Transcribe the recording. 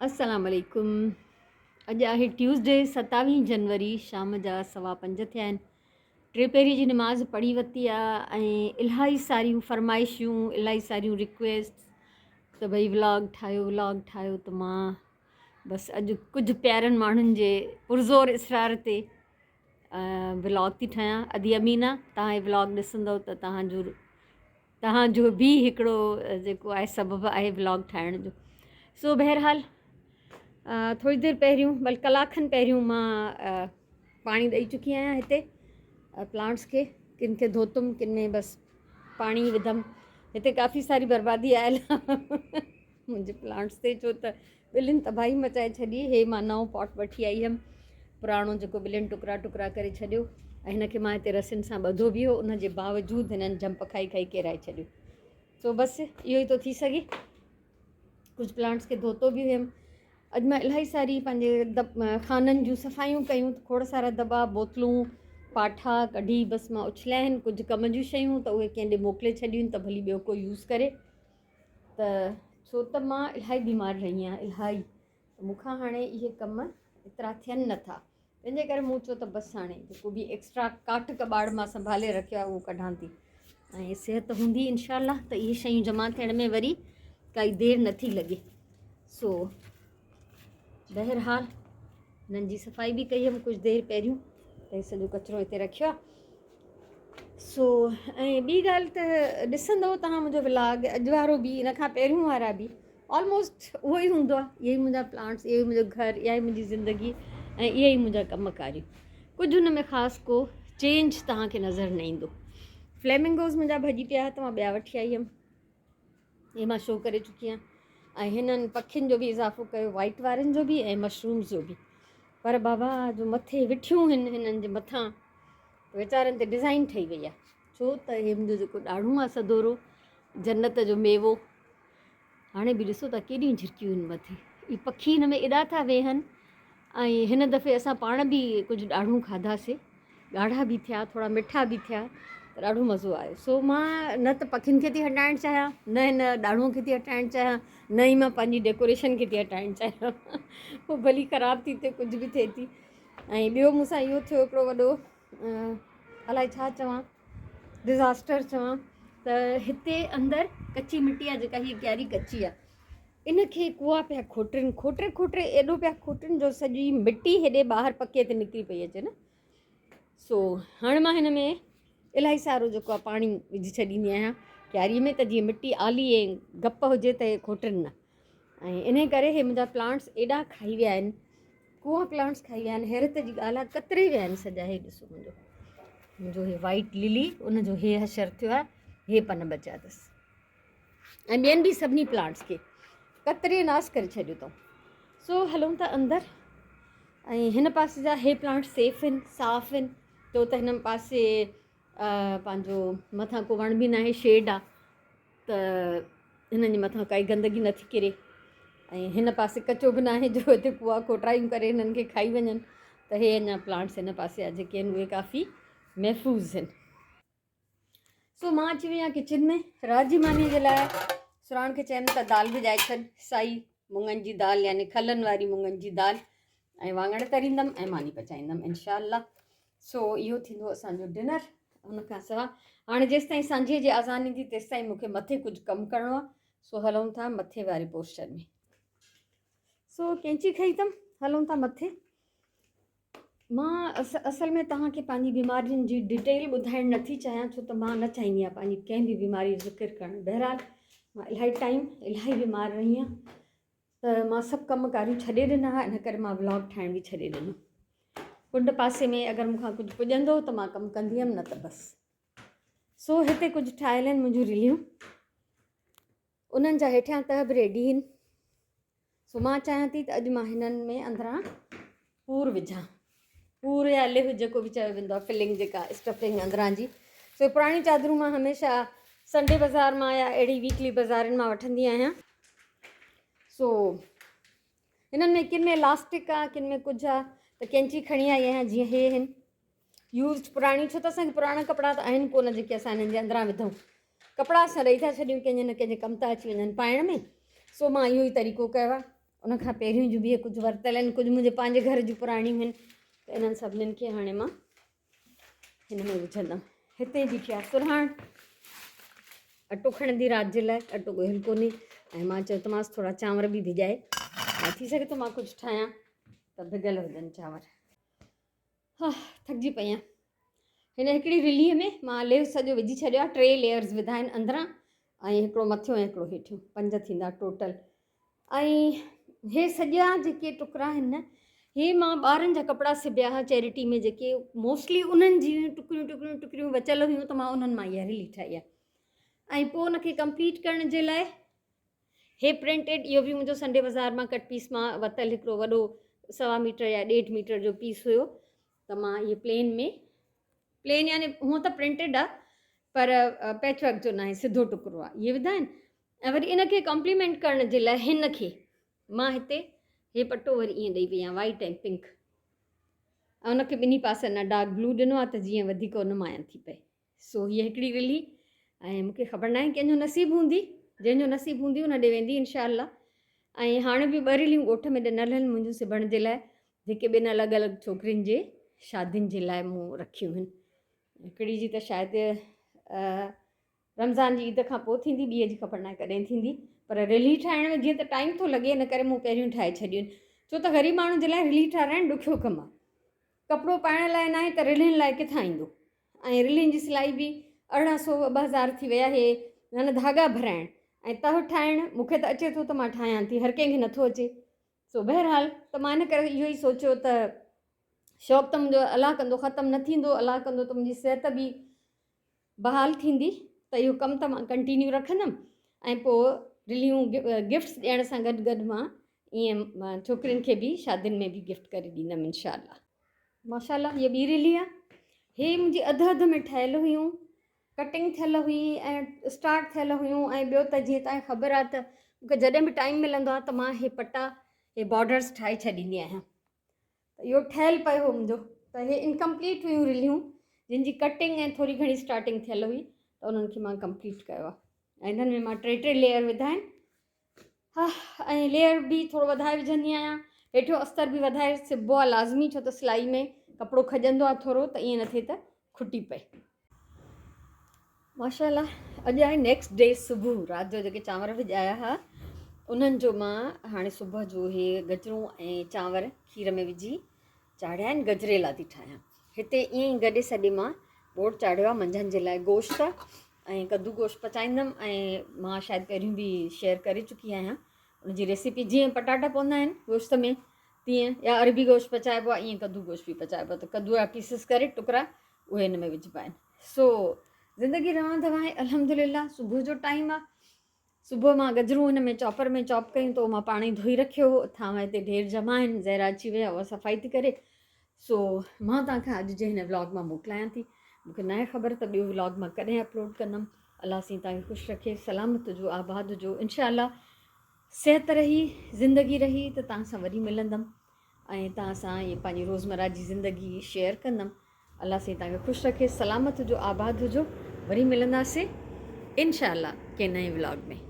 السلام عليڪم اڄ آهي ٽيوزڊي ستاويهه جنوري شام جا سوا پنج ٿيا آهن ٽي پهري جي نماز پڙهي ورتي آ ۽ الاهي ساريون فرمائشون الاهي ساريون رڪويسٽ ته ڀئي ولاگ ٺاهيو ولاگ ٺاهيو ته مان بس اڄ ڪجهه پيارن ماڻهن جي پرزور اصرار تي ولاگ ٿي ٺاهيان ادي امينا تهان هي ولاگ ڏسندو ته تهان جو توهان جو به هڪڙو جيڪو آهي سبب آهي ولاگ ٺاهڻ جو سو بهرحال ٿوري دير پهريون بلڪ ڪلاڪ کن پهريون مان پاڻي ڏئي چڪي آهيان هتي پلانٽس کي ڪن کي ڌوتم ڪن ۾ بس پاڻي وڌم هتي ڪافي ساري بربادي آيل منهنجي پلانٽس تي ڇو ته ٻلين تباهي مچائي ڇڏي. هي مان نئون پاٽ وٺي آئي هيم. پراڻو جيڪو ٻلين ٽڪرا ٽڪرا ڪري ڇڏيو ۽ هن کي مان هتي رسين سان ٻڌو به هو ان جي باوجود هنن جمپ کائي کائي ڪيرائي ڇڏيو. سو بس اهو ئي ٿو ٿي سگهي. ڪجهه پلانٽس کي ڌوتو به هيم. اڄ مان الاهي ساري پنهنجي خانن جون صفايون ڪيون ته کوڙ سارا دٻا، بوتلون، پاٺا ڪڍي بس مان اڇلايا آهن. ڪجهه ڪم جون شيون ته اهي ڪنهن ڏي موڪلي ڇڏيون ته ڀلي ٻيو ڪو يوز ڪري. ته ڇو ته مان الاهي بيمار رهي آهيان الاهي ته مون کان هاڻي اهي ڪم ايترا ٿين نٿا تنهن جي ڪري مون چيو ته بس هاڻي جيڪو به ايڪسٽرا ڪاٺ ڪٻاڙ مان سنڀالي رکيو آهي اهو ڪڍان ٿي ۽ صحت هوندي انشاء الله ته اهي شيون جمع ٿيڻ ۾ وري ڪائي دير نٿي لڳي سو بهرحال هنن جي صفائي به ڪئي هيم ڪجهه دير پهريون ته سڄو ڪچرو هتي رکيو آهي سو ۽ ٻي ڳالهه ته ڏسندو توهان منهنجو ولاگ اڄ وارو به ان کان پهريون وارا به آلموسٽ اهو ئي هوندو آهي اهي ئي منهنجا پلانٽس اهو ئي منهنجو گهر اها ئي منهنجي زندگي ۽ اهي ئي منهنجا ڪم ڪاريون ڪجهه هن ۾ خاص ڪو چينج توهان کي نظر نه ايندو فليمنگوز منهنجا ڀڄي پيا ته مان ٻيا وٺي آئي هيم هي مان شو ڪري چڪي آهيان ۽ هنن پکين جو به اضافو ڪيو وائٽ وارن جو به ۽ مشرومز جو به پر بابا جو مٿي وٺيون هن هنن جي مٿان ويچارن تي ڊزائن ٺهي وئي آهي ڇو ته هي منهنجو جيڪو ڏاڙهون آهي سدورو جنت جو ميوو هاڻي به ڏسو ته ڪيڏيون جھرڪيون آهن مٿي هي پکي هن ۾ ايڏا ٿا ويهن ۽ هن دفعي اسان پاڻ به ڪجهه ڏاڙهون کاڌاسي ڳاڙها به ٿيا ٿورا مٺا به ٿيا ته ڏاڍو مزو آيو سو مان نه ته پکين کي ٿي هٽائڻ چاهيان نه هن ڏاڙهون کي ٿي هٽائڻ چاهيان نه ئي مان پنهنجي ڊيڪوريشن کي ٿي هٽائڻ چاهيان پوء ڀلي خراب ٿي ٿئي ڪجهه به ٿئي ٿي ۽ ٻيو مون سان اهو ٿيو هڪڙو وڏو الائي ڇا چوان ڊزاسٽر چوان ته هتي اندر ڪچي مٽي آهي جيڪا هي ڪياري ڪچي آهي ان کي ڪوئا پيا کوٽرين، کوٽري کوٽري ايڏو پيا کوٽرين جو سڄي مٽي هيڏي ٻاهر پڪي تي نڪري پئي اچي نه. سو هاڻ مان هن ۾ الاهي سارو جيڪو آهي پاڻي وجهي ڇڏيندي آهيان ڪياري ۾ ته جيئن مٽي آلي ۽ گپ هجي ته هي کوٽرين نه. ۽ انهي ڪري هي منهنجا پلانٽس ايڏا کائي ويا آهن، ڪوئا پلانٽس کائي ويا آهن، حيرت جي ڳالهه آهي ڪتري ويا آهن سڄا. هي ڏسو منهنجو هي وائيٽ للي ان جو هي حشر ٿيو آهي، هي پن بچيا اٿس. ۽ ٻين به سڀني پلانٽس کي ڪتري ناس ڪري ڇڏيو اٿئون. سو هلون ٿا اندر ۽ هن پاسي جا هي پلانٽ سيف آهن صاف آهن ڇو ته هن پاسي پنهنجو مٿان ڪو وڻ به ناهي شيڊ آهي ته هنن جي مٿان ڪائي گندگي نٿي ڪري ۽ هن پاسي ڪچو به ناهي جو هتي ڪوئا کوٽرايون ڪري هنن کي کائي وڃن ته هي اڃا پلانٽس هن پاسي جا جيڪي آهن اهي ڪافي محفوظ آهن. سو مان اچي وئي آهيان ڪچن ۾ رات جي ماني جي لاء سراڻ کي چيم ته دال ڀڄائي ڇڏ سائي مڱن جي دال يعني کلن واري مڱن جي دال ۽ واڱڻ تريندم ۽ ماني پچائيندم انشاء الله سو اهو ٿيندو اسانجو ڊنر ان کان سوا هاڻي جيستائين سانجهي جي آذان ايندي تيستائين مونکي مٿي ڪجهه ڪم ڪرڻو آهي سو هلون ٿا مٿي واري پورشن ۾ سو ڪينچي کئي اٿم هلون ٿا مٿي مان اصل ۾ توهان کي پنهنجي بيمارين جي ڊيٽيل ٻڌائڻ نٿي چاهيان ڇو ته مان نه چاهيندي آهيان پنهنجي ڪنهن به بيماري جو ذڪر ڪرڻ بهرحال مان الاهي ٽائيم الاهي بيمار رهي آهيان ته مان سڀ ڪم ڪاريون ڇڏي ڏنا ان ڪري مان ولاگ ٺاهڻ به ڇڏي ڏنو ڪنڊ پاسي ۾ اگر مون کان ڪجهه پڄندو ته مان ڪم ڪندي هيم نه ته بس سو هتي ڪجهه ٺاهيل آهن منهنجون رليون انهن جا هيٺيان تهه به ريڊي آهن سو مان چاهيان ٿي ته اڄ مان هنن ۾ اندران پور وجهان پور يا لهه جيڪو به چيو ويندو آهي فلنگ جيڪا اسٽفنگ اندران جي سو پراڻيون چادرون مان هميشه سنڊي بازار مان يا اهڙي ويڪلي بازارن مان وٺندي آهيان سو هنن ۾ ڪن ۾ الاسٽڪ آهي ڪن ۾ ڪجهه آهي ته ڪينچي کڻي آئي آهيان جيئن هي هن يوزڊ پراڻي ڇو ته اسان کي پراڻا ڪپڙا ته آهن ڪونه جيڪي اسان هنن جي اندران وڌون ڪپڙا اسان ڏئي ٿا ڇڏيون ڪنهن جي نه ڪنهن جي ڪم ٿا اچي وڃن پائڻ ۾ سو مان اهو ئي طريقو ڪيو آهي. ان کان پهريون جون به ڪجهه ورتل آهن، ڪجهه منهنجي پنهنجي گهر جون پراڻيون آهن، ته انهن سڀنين کي هاڻي مان هن ۾ وجهندم. هتي بيٺي آهي سرهاڻ، اٽو کڻندي رات جي لاء، اٽو ڳوهيل ڪونهي ۽ مان چيو ته مانس ٿورا چانور به ڀڄائي ۽ ٿي سگهي ٿو مان ڪجهه ٺاهيان ته ڀڳل هجن چانور. ها ٿڪجي پئي آهيان. هن هڪڙي رليء ۾ مان ليو سڄو وجهي ڇڏيو آهي، ٽي ليئرز وڌا آهن اندران ۽ هڪڙو مٿيون ۽ هڪڙو هيٺيون، پنج ٿيندا ٽوٽل. ۽ هي سڄا جيڪي ٽڪرا آهن نه، هي مان ٻارن جا ڪپڙا سبيا هئا چيرٽي ۾ جيڪي موسٽلي انهن جون ٽڪريون ٽڪريون ٽڪريون بچيل هيون ته مان انهن مان اها رلي ٺاهي آهي. ۽ پوء ان کي ڪمپليٽ ڪرڻ جي لاء هي پرنٽيڊ اهو به منهنجو سنڊي بازار مان ڪٽ پيس مان ورتل هڪڙو وڏو سوا ميٽر يا ڏيڍ ميٽر جو پيس هيو ته مان اهي پلين ۾ پلين يعني هونء ته پرنٽيڊ آ پر پيچ ورڪ جو ناهي سڌو ٽڪرو آ اهي وڌا آهن ۽ وري ان کي ڪمپليمينٽ ڪرڻ جي لاء هن کي مان هتي هي پٽو وري ائين ڏئي وئي آهيان وائيٽ ۽ پنڪ ۽ ان کي ٻنهي پاسن ڊارڪ بلو ڏنو آ ته جيئن وڌيڪ نمايان ٿي پئي. سو هيء هڪڙي رلي ۽ مون کي خبر ناهي ڪنهن جو نصيب هوندي، جنهن جو نصيب هوندي ان ڏي ويندي انشاء الله. ۽ هاڻي به ٻه رليون ڳوٺ ۾ ڏنل آهن منهنجون سبڻ جي لاء، جيڪي ٻن الڳ الڳ ڇوڪرين جي شادين جي لاء مون رکيون آهن. هڪڙي جي ته شايد رمضان جي عيد کان پوء ٿيندي، ٻيء جي خبر ناهي ڪڏهن ٿيندي. پر رلي ٺاهڻ ۾ جيئن ته ٽائيم ٿو لڳي ان ڪري مون پهريون ٺاهي ڇڏيون آهن، ڇو ته غريب ماڻهن جي لاء رلي ٺاهرائڻ ڏکيو ڪم آهي. ڪپڙو پائڻ لاء ناهي ته رلين لاء ڪٿان ايندو ۽ رلين جي سلائي به 1800 2000 ٿي وئي آهي نه ڌاڳا ڀرائڻ ۽ تهه ٺاهڻ مون کي ته اچي ٿو ته مان ٺاهيان ٿي هر ڪنهن کي نٿو اچي سو بهرحال ته مان ان ڪري اهو ئي سوچيو ته شوق ته منهنجو الله ڪندو ختم نه ٿيندو الله ڪندو ته منهنجي صحت به بحال ٿيندي ته اهو ڪم ته مان ڪنٽينيو رکندم ۽ پوء رليون گفٽس ڏيڻ سان گڏ گڏ مان ائين ڇوڪرين کي به شادين ۾ به گفٽ ڪري ڏيندم انشاء الله. ماشاء الله هيء ٻي رلي آ هي منهنجي اڌ اڌ ۾ ٺهيل هيون ڪٽنگ ٿيل هئي ۽ اسٽارٽ ٿيل هيون ۽ ٻيو ته جيئن تانکي خبر آ ته مونکي جڏهن به ٽائيم ملندو آ ته مان هي پٽا هي بارڊرس ٺاهي ڇڏيندي آهيان ته اهو ٺهيل پيو هو منهنجو ته اهي انڪمپليٽ هيون رليون جن جي ڪٽنگ ۽ ٿوري گهڻي اسٽارٽنگ ٿيل هئي ته انهن کي مان ڪمپليٽ ڪيو آهي ۽ انهن ۾ مان ٽي ٽي ليئر وڌا آهن ها ۽ ليئر به ٿورو وڌائي وجهندي آهيان هيٺيون استر به وڌائي سببو آهي لازمي ڇو ته سلائي ۾ ڪپڙو کڄندو آهي ٿورو ته ائين نه ٿئي ته کٽي پئي. ماشاء الله اڄ آهي نيڪسٽ ڊي صبح رات جو جيڪي چانور ڀڄايا ها انهن جو مان هاڻي صبح جو هي گجرون ۽ چانور کير ۾ وجهي چاڙهيا آهن گجريلا ٿي ٺاهيان هتي ائين ئي گڏي سڏي مان ٻوڙ چاڙهيو آهي منجهند جي لاء گوشت ۽ ڪدو گوشت پچائيندم ۽ مان شايد پهريون به شيئر ڪري چڪي آهيان ان جي ريسيپي جيئن پٽاٽا پوندا آهن گوشت ۾ تيئن يا عربي گوشت پچائبو آهي ائين ڪدو گوشت به پچائبو آهي ته ڪدو جا پيسز ڪري ٽڪرا اهي هن ۾ وجهبا آهن سو زندگي روان دوان آهي الحمدلله صبح جو ٽائيم آهي صبح مان گجرون هن ۾ چاپر ۾ چاپ ڪيون ته مان پاڻي ڌوئي رکيو هو ٿانو هتي ڍير جمع آهن زهرا اچي وئي اها صفائي ٿي ڪري سو مان توهان کان اڄ جي هن ولاگ مان موڪلايان ٿي مونکي ناهي خبر ته ٻيو ولاگ مان ڪڏهن اپلوڊ ڪندم الله سائين توهان کي خوش رکي سلامت هجو آباد هجو انشاء الله صحت رهي زندگي رهي ته توهان سان وري ملندم ۽ توهان سان ائين پنهنجي روزمره جي زندگي شيئر ڪندم الله سائين توهان کي خوش رکي سلامت هجو آباد هجو وري ملنداسين انشاء الله ڪنهن نئين ولاگ ۾.